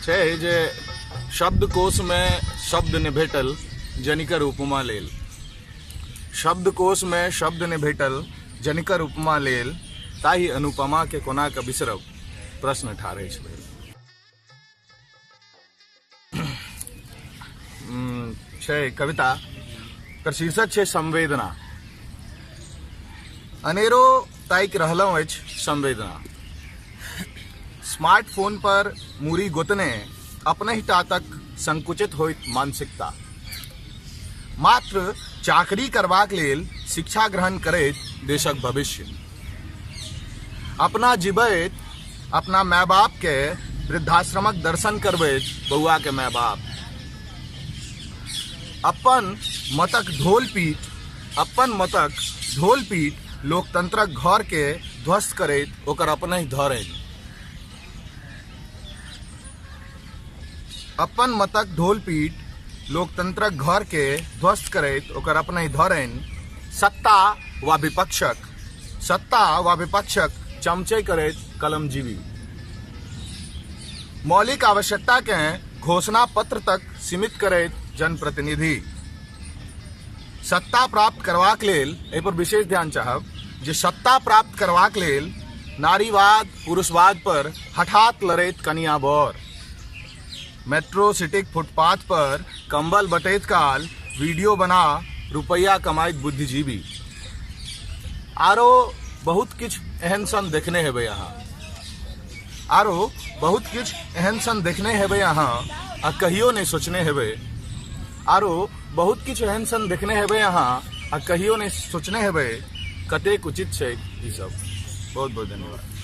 छै जे शब्दकोशमे शब्द नहि भेटल जनिकर उपमा लेल, शब्दकोशमे शब्द नहि भेटल जनिकर उपमा लेल, ताहि अनुपमाके कोना कऽ बिसरब, प्रश्न ठाढ़ अछि भेल। छै कविता, एकर शीर्षक छै संवेदना। अनेरो ताकि रहलहुँ अछि संवेदना, स्मार्टफोन पर मूड़ी गोतने अपनहि टा तक संकुचित होइत मानसिकता, मात्र चाकरी करबाक लेल शिक्षा ग्रहण करैत देशक भविष्य, अपना जीबैत अपना माय बाप के वृद्धाश्रमक दर्शन करबैत बौआ के माय बाप, अपन मतक ढोल पीट, अपन मतक ढोल पीट लोकतंत्रक घर के ध्वस्त करैत ओकर अपनहि धरनि, अपन मतक ढोल पीट लोकतंत्रक घर के ध्वस्त करैत ओकर अपनहि धरनि, सत्ता वा विपक्षक, सत्ता वा विपक्षक चमचे करैत कलमजीवी, मौलिक आवश्यकता के घोषणा पत्र तक सीमित करैत जनप्रतिनिधि, सत्ता प्राप्त करबाक लेल, एहि पर विशेष ध्यान चाहब जे सत्ता प्राप्त करबाक लेल नारीवाद पुरुषवाद पर हठात लड़ैत कनिया बर, मेट्रो सिटीक फुटपाथ पर कंबल बटैत काल वीडियो बना रुपैया कमाइत बुद्धिजीवी, आरो बहुत किछु एहन सन देखने हेबै अहाँ, आरो बहुत किछु एहन सन देखने हेबै अहाँ आ कहियो नहि सोचने हेबै, आरो बहुत किछु एहन सन देखने हेबै अहाँ आ कहियो नहि सोचने हेबै कतेक उचित छै ई सब। बहुत बहुत धन्यवाद।